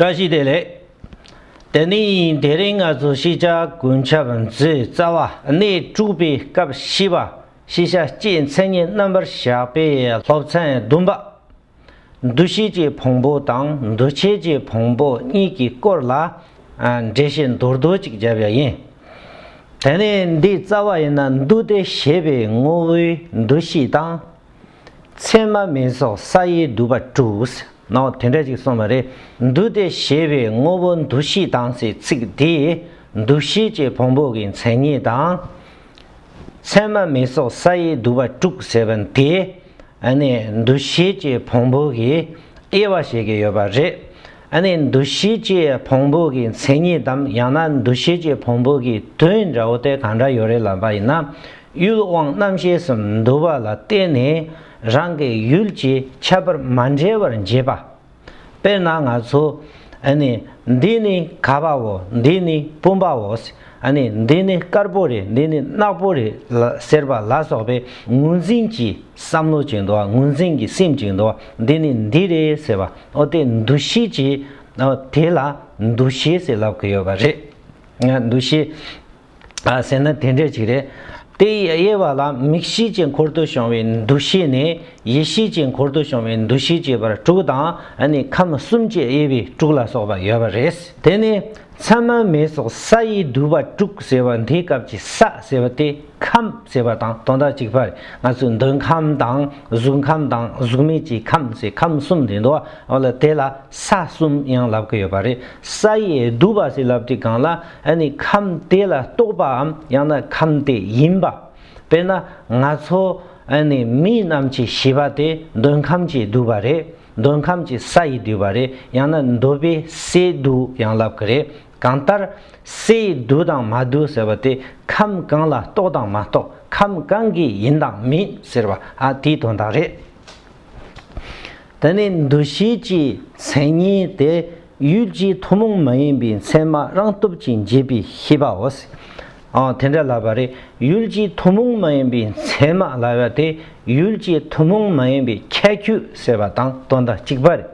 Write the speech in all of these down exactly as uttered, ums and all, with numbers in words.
བཀྲ་ཤིས་བདེ་ལེགས། དེ་ནི་དེ་རིང་ང་ཚོ་ཤེས་བྱ་ཀུན་ཁྱབ་མཛོད་རྩ་བ་གནས་དྲུག་པའི་སྐབས་བཞི་པ། ཤེས་བྱ་སྤྱིའི་མཚན་ཉིད་རྣམ་པར་བཞག་པའི་སློབ་ཚན་བདུན་པ། འདུ་ཤེས་ཀྱི་ཕུང་པོ་དང་འདུ་བྱེད་ཀྱི་ཕུང་པོ་གཉིས་ཀྱི་སྐོར་ལ། ཨ། འགྲེལ་བཤད་མདོར་བསྡུས་ཅིག་བརྒྱབ་ཡ་ཡིན། དེ་ནས་འདི་རྩ་བ་ཡིན་ན། འདུ་སྟེ་ཞེས་པའི་ངོ་བོའི་འདུ་ཤེས་དང་། མཚན་མ་མིང་སོགས་ས་ཡིས་བསྡུས་པ་དྲུག་ནོ། དེ་འདྲ་ཅིག་གསུངས་པ་རེད། འདུ་སྟེ་ཞེས་པའི་ངོ་བོ་འདུ་ཤེས་དང་ཟེར་ཚིག་འདིས་འདུ་ཤེས་ཀྱི་ཕུང་པོ་གི་མཚན་ཉིད་དང་། མཚན་མ་མིང་སོགས་ས་ཡིས་བསྡུས་པ་དྲུག་ཟེར་བ་འདི། ཨ་ནི་འདུ་ཤེས་ཀྱི་ཕུང་པོ་གི་དབྱེ་བ་བཤད་ཀྱི་ཡོད་པ་རེད། ཨ་ནི་འདུ་ཤེས་ཀྱི་ཕུང་པོ་གི་མཚན་ཉིད་དམ། ཡང་ན་འདུ་ཤེས་ཀྱི་ཕུང་པོ་གི་དོན་འདྲ་བོ་དེ་གང་འདྲ་ཡོད་རེད་ལབ་པ་ཡིན་ན། ཡུལ་དབང་རྣམ་ཤེས་སུ་འདུ་བ་ལ་བརྟེན་ནས་རང་གི་ཡུལ་གྱི་ཁྱད་པར་མ་འདྲེས་པར་འབྱེད་པ། དཔེར་ན་ང་ཚོ། ཨ་ནི་འདི་ནི་ག་པའོ། འདི་ནི་སྤུན་པའོ། ཨ་ནི་འདི་ནི་དཀར་པོ་རེད། འདི་ནི་ནག་པོ་རེད་ལ་ཟེར་བ་ལ་སོགས་པའི་ངོས་འཛིན་གྱི་བསམ་བློ་ཅིག་འདུག་བ། ངོས་འཛིན་གྱི་སེམས་ཅིག་འདུག་བ། འདི་ནི་འདི་རེད་ཟེར་བ། འོ་དེ་འདུ་ཤེས་ཀྱི། འོ་དེ་ལ་འདུ་ཤེས་ཟེར་ལབ་ཀྱི་ཡོད་པ་རེད། ང་འདུ་ཤེས། ཨ། ཟེར་ན་དེ་འདྲ་ཅིག་རེད། དེ་ཡི་དབྱེ་བ་ལ་མིག་ཤེས་ཀྱི་འཁོར་དུ་བྱུང་བའི་འདུ་ཤེས་ནས་ཡིད་ཤེས་ཀྱི་འཁོར་དུ་བྱུང་བའི་འདུ་ཤེས་ཀྱི་བར་དྲུག་དང་། ཨ་ནི་ཁམས་གསུམ་གྱི་དབྱེ་བའི་དྲུག་ལ་སོགས་པ་ཡོད་པ་རེད། དེ་ནས་མཚན་མ་མིང་སོགས་ས་ཡིས་བསྡུས་པ་དྲུག་ཟེར་བ་འདིའི་སྐབས་ཀྱི་ས་ཟེར་བ་དེ་ཁམས་ཟེར་བ་དང་དོན་དག་གཅིག་པ་རེད། ང་ཚོའི་འདོད་ཁམས་དང་གཟུགས་ཁམས་དང་གཟུགས་མེད་ཀྱི་ཁམས་ཟེར་ཁམས་གསུམ་དེ་འདུག་བ། འོ་ལ་དེ་ལ་ས་གསུམ་ཡང་ལབ་ཀྱི་ཡོད་པ་རེད། ས་ཡིས་བསྡུས་པ་ཟེར་ལབ་དུས་སྒང་ལ། ཨ་ནི་ཁམས་དེ་ལ་གཏོགས་པའམ་ཡང་ན་ཁམས་དེ་ཡིན་པ། དཔེར་ན་ང་ཚོ། ཨ་ནི་མི་རྣམས་ཀྱི་ཤེས་པ་དེ་འདོད་ཁམས་ཀྱིས་བསྡུས་པ་རེད། འདོད་ཁམས་ཀྱི་ས་ཡིས་བསྡུས་པ་རེད། ཡང་ན་འདོད་པའི་སས་བསྡུས་ཡང་ལབ་ཀྱི་རེད། གང་ལྟར་སས་བསྡུས་དང་མ་བསྡུས་ཟེར་བ་དེ་ཁམས་གང་ལ་གཏོགས་དང་མ་གཏོགས། ཁམས་གང་གི་ཡིན་དང་མིན་ཟེར་བ། ཨ། དེའི་དོན་དག་རེད། དེ་ནས་འདུ་ཤེས་ཀྱི་མཚན་ཉིད་དེ་ཡུལ་གྱི་ཐུན་མོང་མ་ཡིན་པའི་མཚན་མ་རང་སྟོབས་ཀྱིས་འབྱེད་པའི་ཤེས་པའོ། ཨ། དེ་འདྲ་ལབ་པ་རེད། ཡུལ་གྱི་ཐུན་མོང་མ་ཡིན་པའི་མཚན་མ་ལབ་པ་དེ་ཡུལ་གྱི་ཐུན་མོང་མ་ཡིན་པའི་ཁྱད་ཆོས་ཟེར་བ་དང་དོན་དག་གཅིག་པ་རེད།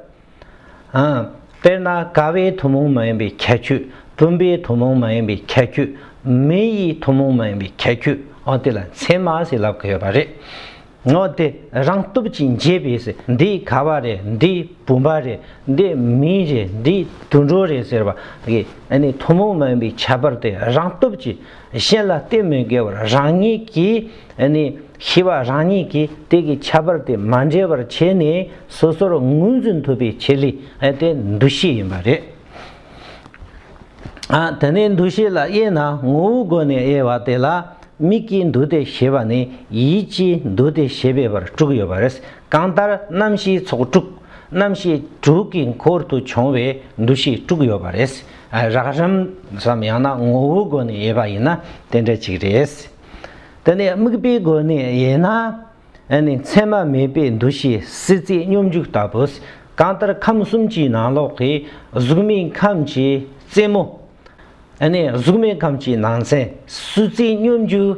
ཨ། དཔེར་ན་ཀ་བའི་ཐུན་མོང་མ་ཡིན་པའི་ཁྱད་ཆོས། བུམ་པའི་ཐུན་མོང་མ་ཡིན་པའི་ཁྱད་ཆོས། མེ་ཡི་ཐུན་མོང་མ་ཡིན་པའི་ཁྱད་ཆོས། འོ་དེ་ལ་མཚན་མ་ཟེར་ལབ་ཀྱི་ཡོད་པ་རེད། འོ་དེ་རང་སྟོབས་ཀྱིས་འབྱེད་པའི་ཟེར། འདི་ཀ་བ་རེད། འདི་བུམ་པ་རེད། འདི་མེ་རེད། འདི་དུད་འགྲོ་རེད་ཟེར་བ་གི། ཨ་ནི་ཐུན་མོང་མ་ཡིན་པའི་ཁྱད་པར་དེ་རང་སྟོབས་ཀྱིས་གཞན་ལ་བསྟན་མི་དགོས་པར་རང་ཉིད་ཀྱིས། ཨ་ནི་ཤེས་པ་རང་ཉིད་ཀྱིས་དེ་གི་ཁྱད་པར་དེ་མ་འདྲེས་པར་བྱས་ནས་སོ་སོར་ངོས་འཛིན་ཐུབ་པའི་ཆེད་ལས། ཨ། དེ་འདུ་ཤེས་ཡིན་པ་རེད། ཨ། དེ་ནས་འདུ་ཤེས་ལ་དབྱེ་ན་ངོ་བོའི་སྒོ་ནས་དབྱེ་བ་དེ་ལ་མིག་གིས་འདུ་སྟེ་ཞེས་པ་ནས་ཡིད་ཀྱིས་འདུ་སྟེ་ཞེས་པའི་བར་དྲུག་ཡོད་པ་རེད། གང་ལྟར་རྣམ་ཤེས་ཚོགས་དྲུག་རྣམ་ཤེས་དྲུག་གི་འཁོར་དུ་བྱུང་བའི་འདུ་ཤེས་དྲུག་ཡོད་པ་རེད། ཨ། རགས་རིམ་སམ་ཡང་ན་ངོ་བོའི་སྒོ་ནས་དབྱེ་བ་ཡིན་ན་དེ་འདྲ་ཅིག་རེད། དེ་ནས་དམིགས་པའི་སྒོ་ནས་དབྱེ་ན། ཨ་ནི་མཚན་མ་མེད་པའི་འདུ་ཤེས་སྲིད་རྩེའི་སྙོམས་འཇུག་ལྟ་བུ། གང་ལྟར་ཁམས་གསུམ་གྱི་ནང་ལོགས་ཀྱི་གཟུགས་མེད་ཁམས་ཀྱི་རྩེ་མོ། ཨ་ནི་གཟུགས་མེད་ཁམས་ཀྱི་ནང་ཚན་སྲིད་རྩེའི་སྙོམས་འཇུག་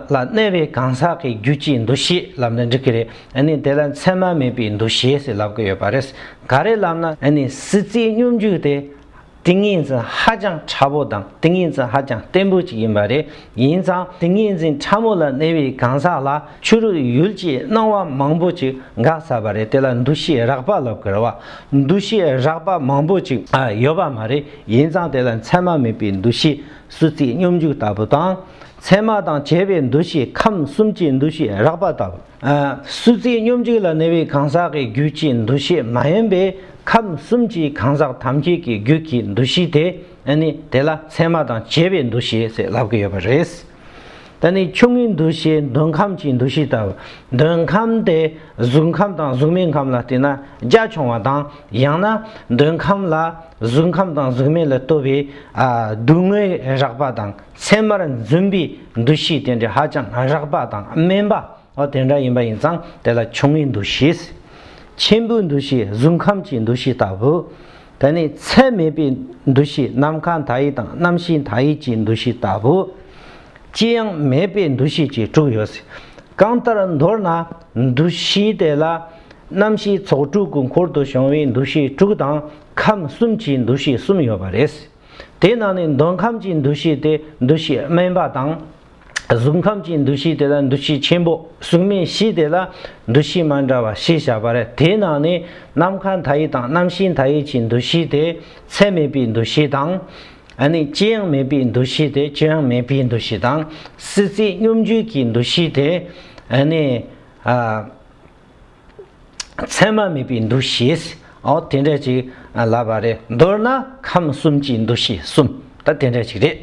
ལ་གནས་པའི་གང་ཟག་གི་རྒྱུད་ཀྱི་འདུ་ཤེས་ལབ་ན་འགྲིག་གི་རེད། ཨ་ནི་དེ་ལ་མཚན་མ་མེད་པའི་འདུ་ཤེས་ཟེར་ལབ་ཀྱི་ཡོད་པ་རེད། ག་རེ་ལབ་ན། ཨ་ནི་སྲིད་རྩེའི་སྙོམས་འཇུག་དེ། ཏིང་ངེ་འཛིན་ཧ་ཅང་ཕྲ་བོ་དང་ཏིང་ངེ་འཛིན་ཧ་ཅང་བརྟན་པོ་ཅིག་ཡིན་པ་རེད། ཡིན་ཙང་ཏིང་ངེ་འཛིན་ཕྲ་མོ་ལ་གནས་པའི་གང་ཟག་ལ་ཕྱི་རོལ་ཡུལ་གྱི་སྣང་བ་མང་པོ་ཅིག་འགག་ཚར་བ་རེད། དེ་ལ་འདུ་ཤེས་རགས་པ་ལབ་ཀྱི་རེད་བ། འདུ་ཤེས་རགས་པ་མང་པོ་ཅིག་ཨ་ཡོད་པ་མ་རེད། ཡིན་ཙང་དེ་ལ་མཚན་མ་མེད་པའི་འདུ་ཤེས་སྲིད་རྩེའི་སྙོམས་འཇུག་ལྟ་བུ་དང་། མཚན་མ་དང་བཅས་པའི་འདུ་ཤེས་ཁམས་གསུམ་གྱི་འདུ་ཤེས་རགས་པ་ལྟ་བུ། ཨ། སྲིད་རྩེའི་སྙོམས་འཇུག་ལ་གནས་པའི་གང་ཟག་གི་རྒྱུད་ཀྱི་འདུ་ཤེས་མ་ཡིན་པའི་ཁམས་གསུམ་གྱི་གང་ཟག་ཐམས་ཅད་ཀྱི་རྒྱུད་ཀྱི་འདུ་ཤེས་དེ། ཨ་ནི་དེ་ལ་མཚན་མ་དང་བཅས་པའི་འདུ་ཤེས་ཟེར་ལབ་ཀྱི་ཡོད་པ་རེད། ད་ནི་ཆུང་ངུའི་འདུ་ཤེས་འདོད་ཁམས་ཀྱི་འདུ་ཤེས་ལྟ་བུ། འདོད་ཁམས་དེ་གཟུགས་ཁམས་དང་གཟུགས་མེད་ཁམས་ལ་བལྟས་ན་རྒྱ་ཆུང་བ་དང་། ཡང་ན་འདོད་ཁམས་ལ་གཟུགས་ཁམས་དང་གཟུགས་མེད་ལ་ལྟོས་པའི། ཨ། སྡུག་བསྔལ་རགས་པ་དང་མཚན་མར་འཛིན་པའི་འདུ་ཤེས་དེ་འདྲ་ཧ་ཅང་རགས་པ་དང་དམན་པ། འོ་དེ་འདྲ་ཡིན་པ་ཡིན་ཙང་དེ་ལ་ཆུང་ངུའི་འདུ་ཤེས། ཆེན་པོའི་འདུ་ཤེས་གཟུགས་ཁམས་ཀྱི་འདུ་ཤེས་ལྟ་བུ། དེ་ནས་ཚད་མེད་པའི་འདུ་ཤེས་ནམ་མཁའ་མཐའ་ཡས་དང་རྣམ་ཤེས་མཐའ་ཡས་ཀྱི་འདུ་ཤེས་ལྟ་བུ། ཅི་ཡང་མེད་པའི་འདུ་ཤེས་ཀྱི་དྲུག་ཡོད། གང་ལྟར་མདོར་ན་འདུ་ཤེས་དེ་ལ་ རྣམ་ཤེས་ཚོགས་དྲུག་གི་འཁོར་དུ་བྱུང་བའི་འདུ་ཤེས་དྲུག་དང་ཁམས་གསུམ་གྱི་འདུ་ཤེས་གསུམ་ཡོད་པ་རེད། དེ་ནང་ནས་འདོད་ཁམས་ཀྱི་འདུ་ཤེས་དེ་འདུ་ཤེས་དམན་པ་དང་། གཟུགས་ཁམས་ཀྱི་འདུ་ཤེས་དེ་ལ་འདུ་ཤེས་ཆེན་པོ། གཟུགས་མེད་བཞི་དེ་ལ་འདུ་ཤེས་མ་འདྲ་བ་བཞི་བཞག་པ་རེད། དེའི་ནང་ནས་ནམ་མཁའ་མཐའ་ཡས་དང་རྣམ་ཤེས་མཐའ་ཡས་ཀྱི་འདུ་ཤེས་དེ་ཚད་མེད་པའི་འདུ་ཤེས་དང་། ཨ་ནི་ཅི་ཡང་མེད་པའི་འདུ་ཤེས་དེ་ཅི་ཡང་མེད་པའི་འདུ་ཤེས་དང་། སྲིད་རྩེའི་སྙོམས་འཇུག་གི་འདུ་ཤེས་དེ་ཨ་ནི་ཨ། མཚན་མ་མེད་པའི་འདུ་ཤེས། ཨོ་དེ་འདྲ་ཅིག་ལབ་པ་རེད། མདོར་ན་ཁམས་གསུམ་གྱི་འདུ་ཤེས་གསུམ་ད་དེ་འདྲ་ཅིག་རེད།